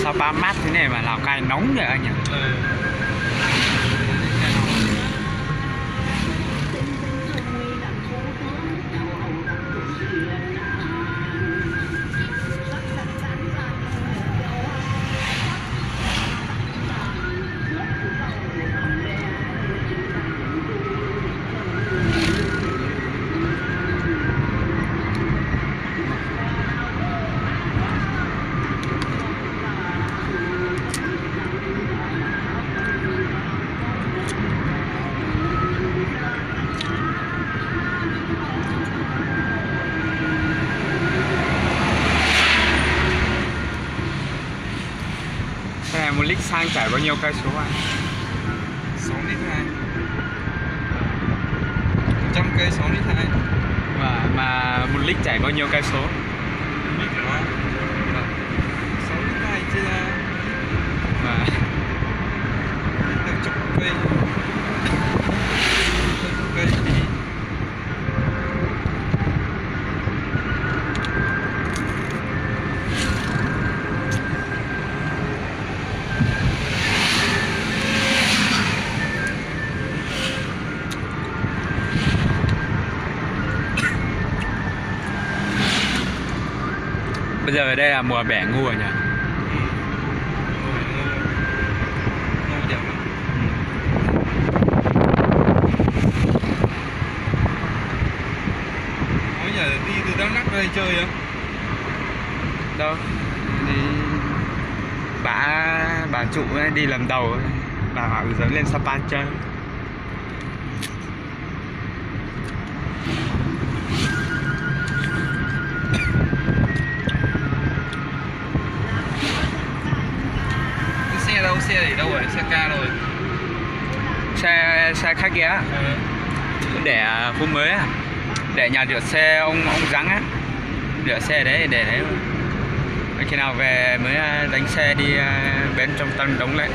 Sapa mát thế này mà Lào Cai nóng vậy anh nhỉ? Cái này một lít xăng chảy bao nhiêu cây số anh? Sáu lít hai. Một trăm cây sáu lít hai. Mà, mà một lít chảy bao nhiêu cây số? Một lít hả? Vâng. Sáu lít hai chia ra. Vâng. Hàng chục cây. Hàng chục cây thì Bây giờ ở đây là mùa bẻ ngô à nhỉ? Ủa, giờ đi từ Đắk Lắk ra đây chơi vậy? Đâu, đi, bà, bà chủ đi lần đầu, bà bảo dẫn lên Sapa chơi. Cái xe đâu, xe ở đâu rồi, xe ca rồi. Xe, xe khách kia á. Ờ. Để, à, Phú Mới á. Để nhà rửa xe ông, ông Giáng á. Rửa xe đấy, để đấy. Khi nào về mới, à, đánh xe đi, à, bến Trung Tâm đóng lại.